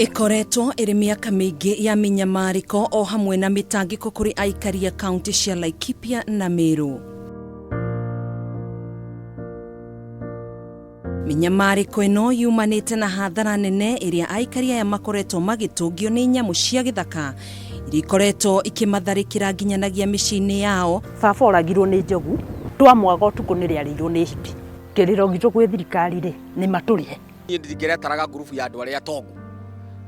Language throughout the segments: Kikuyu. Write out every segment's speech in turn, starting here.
Ĩkoretwo ĩrĩ mĩaka mĩingĩ ya mĩnyamarĩko o hamwe na mĩtangĩko kũrĩ aikari a kaunti cia Laikipia na Meru. Mĩnyamarĩko ĩno yumanĩte na hathara nene ĩrĩa aikari aya makoretwo magĩtũngio nĩ nyamũ cia gĩthaka iria ikoretwo ikĩmatharĩkĩra nginyanagia mĩciĩ-inĩ yao. Baba oragirwo nĩ njogu, twamwaga ũtukũ nĩ rĩarĩirwo nĩ hiti. Kĩrĩro gitũ gwĩ thirikari rĩ, nĩ matũrĩhe. Niĩ ndingĩretaraga ngurubu ya andũ arĩa atongu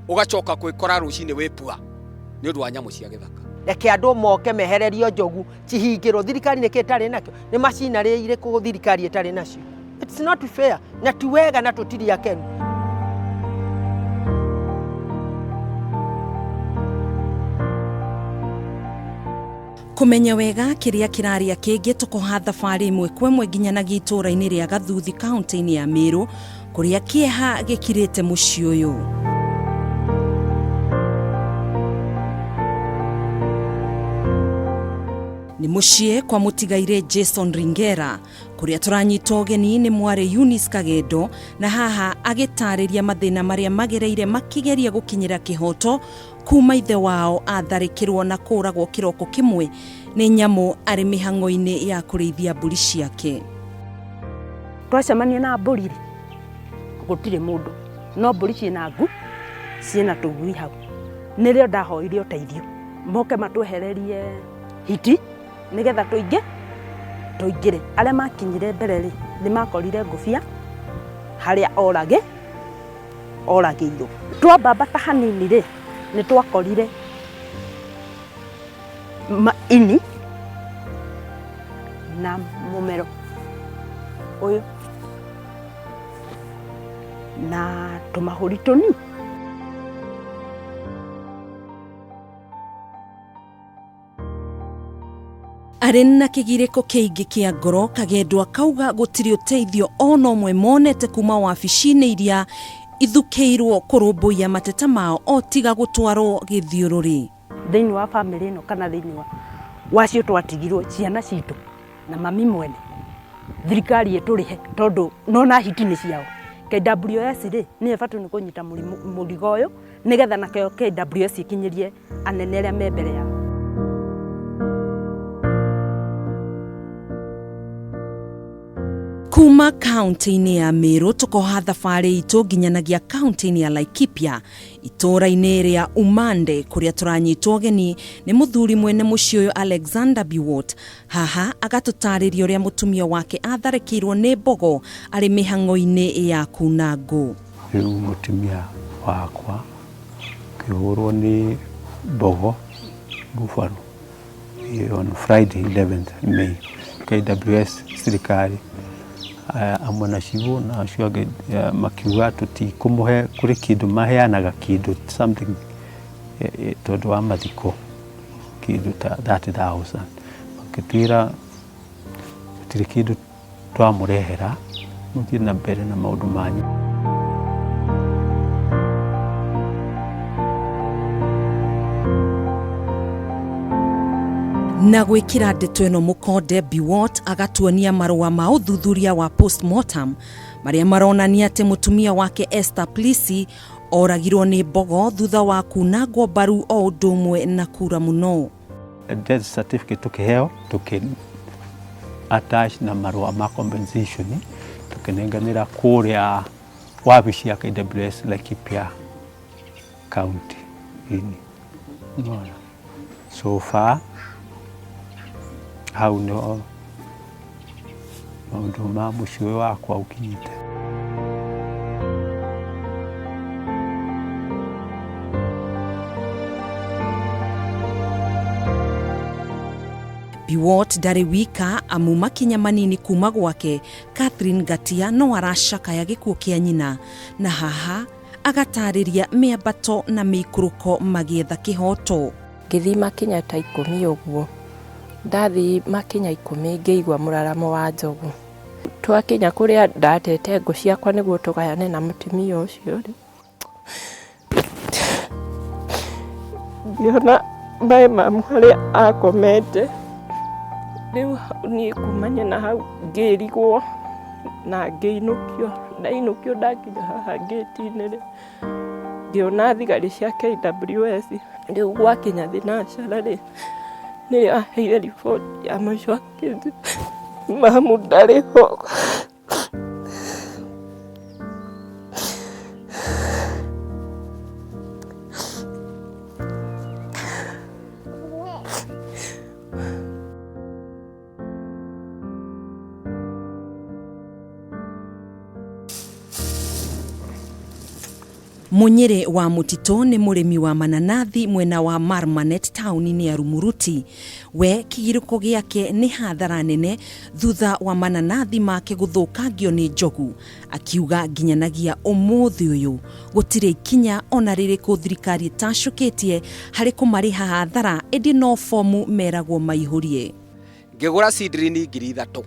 ũgacoka kwĩkora rũcinĩ wĩ pua nĩ ũndũ wa nyamũ cia gĩthaka. Reke andũ moke mehererio njogu cihingĩrwo. Thirikari nĩkĩ ĩtarĩ nakĩo? Nĩ macinarĩ irĩkũ thirikari ĩtarĩ nacio? It's not fair na ti wega na tũtirĩ akenu. Kũmenya wega kĩrĩa kĩrarĩa kĩngĩ tũkoha thabarĩ ĩmwe kwa ĩmwe nginyanagia itũũra-inĩ rĩa Gathuthi kaunti-inĩ ya Meru kũrĩa kĩeha gĩkirĩte mũciĩ ũyũ. Nĩ mũciĩ kwa mũtigairĩ Jason Ringera kũrĩa tũranyita ũgeni nĩ mwarĩ Eunice Kagendo na haha agĩtarĩria mathĩna marĩa magereire makĩgeria gũkinyĩra kĩhoto kuma ithe wao atharĩkĩrwo na kũragwo kĩroko kĩmwe nĩ nyamũ arĩ mĩhang'o-inĩ ya kũrĩithia mbũri ciake. Twacemania na mbũri rĩ, gũtirĩ mũndũ, no mbũri ciĩna ngu, ciĩna tũgui hau. Nĩrĩo ndahoire ũteithio, moke matwehererie hiti nĩgetha tũingĩ tũingĩre. Arĩa makinyire mbere rĩ, nĩ makorire ngũbia harĩa oragĩ oragĩirwo. Twambambata hanini rĩ, nĩ twakorire ini na mũmero ũyũ na tũmahũri tũnini. Arĩ na kĩgirĩko kĩingĩ kĩa ngoro Kagendo akauga gũtirĩ ũteithio ona ũmwe monete kuma wabici-inĩ iria ithukĩirwo kũrũmbũiya mateta mao o tiga gũtwarwo gĩthiũrũrĩ. Thĩinĩ wa bamĩrĩ ĩno kana thĩinĩ wa wacio twatigirwo ciana citũ na mami mwene, thirikari ĩtũrĩhe tondũ nona hiti nĩ ciao. KWS rĩ, nĩyo ĩbatiĩ nĩ kũnyita mũrigo ũyũ nĩgetha nakĩo KWS ĩkinyĩrie anene arĩa me mbere yao. Kuma kaunti-inĩ ya Meru tũkoha thabarĩ itũ nginyanagia kaunti-inĩ ya Laikipia itũũra-inĩ rĩa Umande kũrĩa tũranyitwo ũgeni nĩ mũthuri mwene mũciĩ ũyũ Alexander Biwott. Haha agatũtarĩria ũrĩa mũtumia wake atharĩkĩirwo nĩ mbogo arĩ mĩhang'o-inĩ ya kuna ngũ. Rĩu mũtumia wakwa akĩhũrwo nĩ mbogo buffalo on Friday 11th May. KWS thirikari amwe na cibũ na acio angĩ makiuga tũtikũmũhe, kũrĩ kĩndũ maheanaga kĩndũ something tondũ wa mathiko kĩndũ ta 30,000 makĩtwĩra gũtirĩ kĩndũ twamũrehera mũthiĩ na mbere na maũndũ manyu. Na gwĩkĩra ndeto ĩno mũkonde Biwott agatuonia marũa ma ũthuthuria wa postmortem marĩa maronania atĩ mũtumia wake Esther Plisi oragirwo nĩ mbogo thutha wa kunangwo mbaru o ũndũ ũmwe na kura mũno. Death certificate tũkĩheo tũkĩ attach na marũa ma compensation tũkĩnenganĩra kũrĩa wabici ya KWS Laikipia County inĩ. Nĩwona? So far hau nĩho maũndũ ma mũciĩ ũyũ wakwa ũkinyĩte. Biwott ndarĩ wika amu makinya manini kuma gwake Catherine Ngatia no aracakaya gĩkuũ kĩa nyina na haha agatarĩria mĩambato na mĩikũrũko magĩetha kĩhoto. Ngĩthiĩ makinya ta 10 ũguo, ndathiĩ makinya 10 ngĩigua mũraramo wa njogu. Twakinya kũrĩa ndatete ngũ ciakwa nĩguo tũgayane na mũtumia ũcio rĩ, ngĩona maĩ mamu harĩa akomete. Rĩu niĩ kumania na hau ngĩrigwo na ngĩinũkio, ndainũkio ndakinya haha ngĩti-inĩ rĩ, Ngĩona thigari cia KWS. Rĩu gwakinya thinacara rĩ, nĩrĩo aheire riboti ya mũico akĩnjĩra mamu ndarĩ ho. Munyĩrĩ wa Mũtitũ nĩ mũrĩmi wa mananathi mwena wa Marmanet taũni-inĩ ya Rumuruti. We kĩgirĩko gĩake nĩ hathara nene thutha wa mananathi make gũthũkangio nĩ njogu. Akiuga nginyanagia ũmũthĩ ũyũ gũtirĩ ikinya ona rĩrĩkũ thirikari ĩtacũkĩtie harĩ kũmarĩha hathara, ĩndĩ no bomu meragwo maihũrie. Ngĩgũra seedling 3,000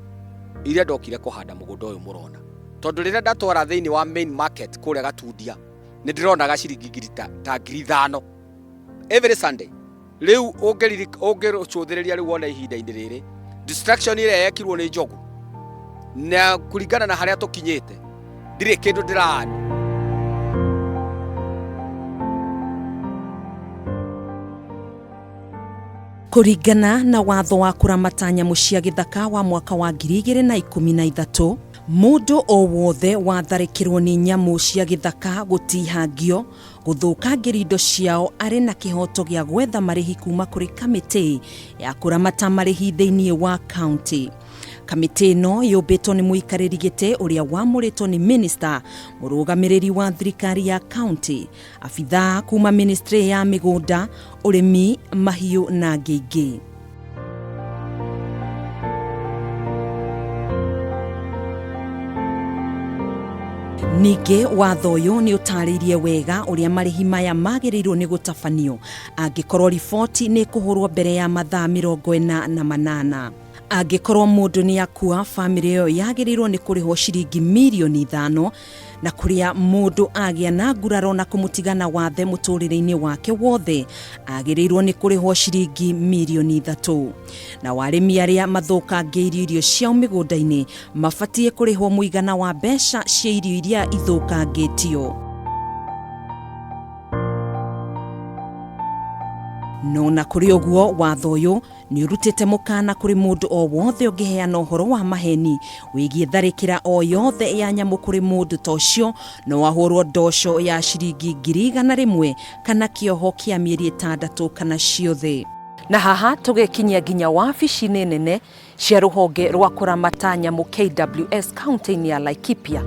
iria ndokire kũhanda mũgũnda ũyũ mũrona, tondũ rĩrĩa ndatwara thĩinĩ wa main market kũrĩa Gatundia nĩ ndĩronaga ciringi ngiri ta 5,000 every Sunday. Rĩu ũngĩcũthĩrĩria rĩu wone ihinda-inĩ rĩrĩ destruction ĩrĩa yekirwo nĩ njogu na kũringana na harĩa tũkinyĩte ndirĩ kĩndũ ndĩraani. Kũringana na watho wa kũramata nyamũ cia gĩthaka wa mwaka wa 2013, mũndũ o wothe watharĩkĩrwo nĩ nyamũ cia gĩthaka gũtihangio, gũthũkangĩria indo ciao arĩ na kĩhoto gĩa gwetha marĩhi kuma kũrĩ kamĩtĩ ya kũramata marĩhi thĩinĩ wa kaunti. Kamĩtĩ ĩno yũmbĩtwo nĩ mũikarĩri gĩtĩ ũrĩa wamũrĩtwo nĩ minista mũrũgamĩrĩri wa thirikari ya kaunti, abithaa kuma ministry ya mĩgũnda, ũrĩmi, mahiũ na angĩ ingĩ. Ningĩ watho ũyũ nĩ ũtarĩirie wega ũrĩa marĩhi maya magĩrĩirwo nĩ gũtabanio angĩkorwo riboti nĩ ĩkũhũrwo mbere ya mathaa 48. Angĩkorwo mũndũ nĩ akua, bamĩrĩ ĩyo yagĩrĩirwo nĩ kũrĩhwo ciringi 5 mirioni, na kũrĩa mũndũ agĩa na nguraro na kũmũtigana wathe mũtũrĩre-inĩ wake wothe agĩrĩirwo nĩ kũrĩhwo ciringi 3 mirioni. Na warĩmi arĩa mathũkangĩirio irio ciao mĩgũnda-inĩ mabatiĩ kũrĩhwo mũigana wa mbeca cia irio iria ithũkangĩtio. No na kũrĩ ũguo, watho ũyũ nĩ ũrutĩte mũkana kũrĩ mũndũ o wothe ũngĩheana ũhoro wa maheni wĩgiĩ tharĩkĩra o yothe ya nyamũ kũrĩ mũndũ ta ũcio no ahũrwo ndoco ya ciringi 100,000 kana kĩoho kĩa mĩeri 6 kana ciothe. Na haha tũgekinyia nginya wabici-inĩ nene cia rũhonge rwa kũramata nyamũ KWS kaunti-inĩ ya Laikipia,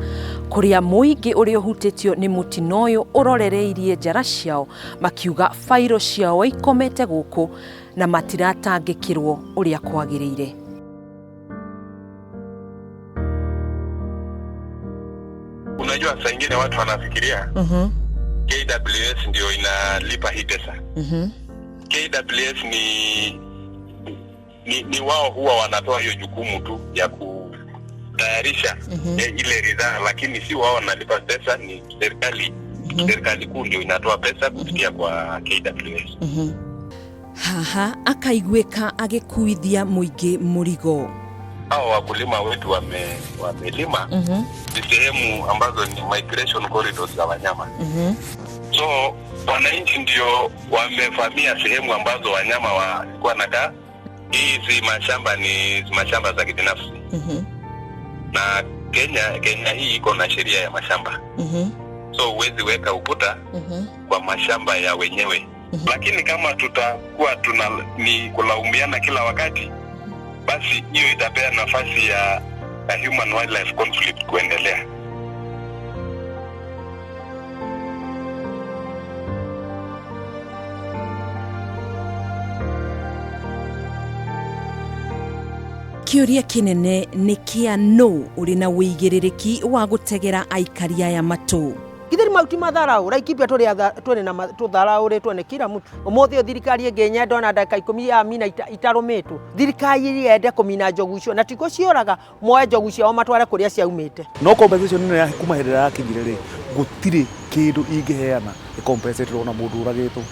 kũrĩa mũingĩ ũrĩa ũhutĩtio nĩ mũtino ũyũ ũrorereirie njara ciao makiuga bairo ciao ikomete gũkũ na matiratangĩkĩrwo ũrĩa kwagĩrĩire. Unajua, saa ingine watu wanafikiria KWS ndio inalipa hii pesa. KWS ni wao huwa wanatoa hiyo jukumu tu ya kutayarisha ile ridhaa, lakini si wao wanalipa pesa, ni serikali. Serikali kuu ndio inatoa pesa kupitia kwa KWS. Haha akaiguĩka agĩkuithia mũingĩ mũrigo. Hao wakulima wetu wamelima ni sehemu ambazo ni migration corridors za wanyama. So wananchi ndio wamevamia sehemu ambazo wanyama walikuwa nakaa. Hizi mashamba ni mashamba za kibinafsi na Kenya hii iko na sheria ya mashamba, so huwezi weka ukuta kwa mashamba ya wenyewe. Lakini kama tutakuwa tuna ni kulaumiana kila wakati, basi hiyo itapea nafasi ya human wildlife conflict kuendelea. Kĩũria kĩnene nĩ kĩa nũ ũrĩ na wĩigĩrĩrĩki wa gũtegera aikari aya matũ. Githĩ mau ti matharau? Laikipia tũrĩ na tũtharaũrĩtwo nĩ kila mtu. Ũmũthĩ ũyũ thirikari ĩngĩnyenda ona ndagĩka 10 ya mina itarũmĩtwo, thirikari yende kũmina njogu icio na ti gũciũraga, moe njogu ciao matware kũrĩa ciaumĩte. No compensation ĩno ya kuma hĩndĩ ĩrĩa yakinyire rĩ, gũtirĩ kĩndũ ingĩheana ĩ ona mũndũ ũragĩtwo.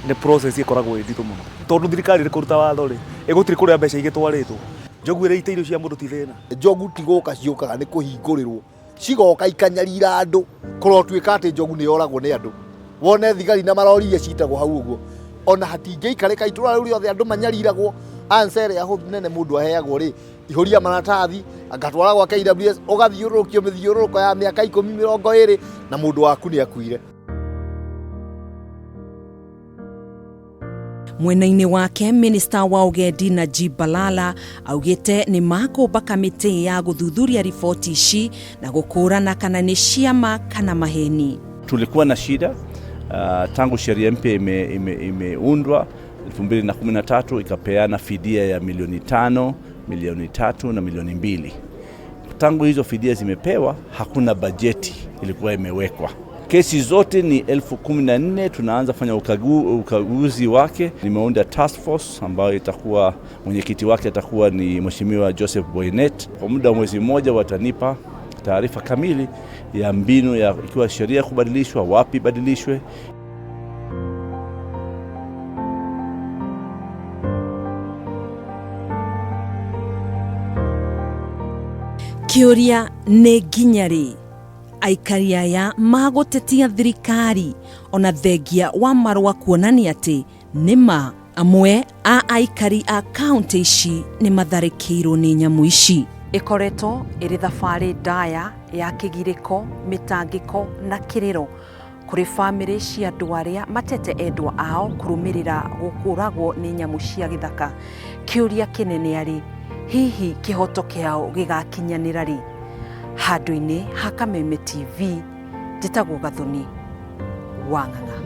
Nĩ process ĩkoragwo ĩ nditũ mũno, tondũ thirikari ĩrĩ watho rĩ, ĩgũtirĩ kũrĩa mbeca igĩtwarĩtwo. Njogu ĩrĩa ite irio cia mũndũ ti thĩna. Njogu ti gũka ciũkaga, nĩ kũhingũrĩrwo cigoka ikanyarira andũ. Kũrotuĩka atĩ njogu nĩ yoragwo nĩ andũ. Wone thigari na marori iria citagwo hau ũguo, ona hatingĩikarĩka itũra rĩu rĩothe andũ manyariragwo. Answer ĩrĩa hũthũ nene mũndũ aheagwo rĩ, ihũria maratathi ngatwara gwa KWS, ũgathiũrũrũkio mĩthiũrũrũko ya mĩaka ikũmi mĩrongo ĩrĩ na mũndũ waku nĩ akuire. Mwena-inĩ wake, minista wa ũgendi Najib Balala augĩte nĩ makũmba kamĩtĩ ya gũthuthuria riboti ici na gũkũrana kana nĩ ciama kana maheni. Tulikuwa na shida tangu sheria mpya imeundwa ime 2013 ikapeana fidia ya milioni 5, milioni 3 na milioni 2. Tangu hizo fidia zimepewa, hakuna bajeti ilikuwa imewekwa. Kesi zote ni 14,000, tunaanza fanya ukaguzi wake. Nimeunda task force ambayo itakuwa mwenyekiti wake atakuwa ni Mheshimiwa Joseph Boynet. Kwa muda wa mwezi mmoja watanipa taarifa kamili ya mbinu ya ikiwa sheria kubadilishwa, wapi badilishwe. Kĩũria nĩ nginya rĩ aikari aya magũtetia thirikari ona thengia wa marũa kuonania atĩ nĩma amwe a aikari a kaunti ici nĩ matharĩkĩirwo nĩ nyamũ ici. Ĩkoretwo ĩrĩ thabarĩ ndaya ya kĩgirĩko, mĩtangĩko na kĩrĩro kũrĩ bamĩrĩ cia andũ arĩa matete endwa ao kũrũmĩrĩra gũkũragwo nĩ nyamũ cia gĩthaka. Kĩũria kĩnene arĩ hihi kĩhoto kĩao gĩgakinyanĩra rĩ? Handũ-inĩ ha Kameme TV, njĩtagwo Gathoni wa Ng'ang'a.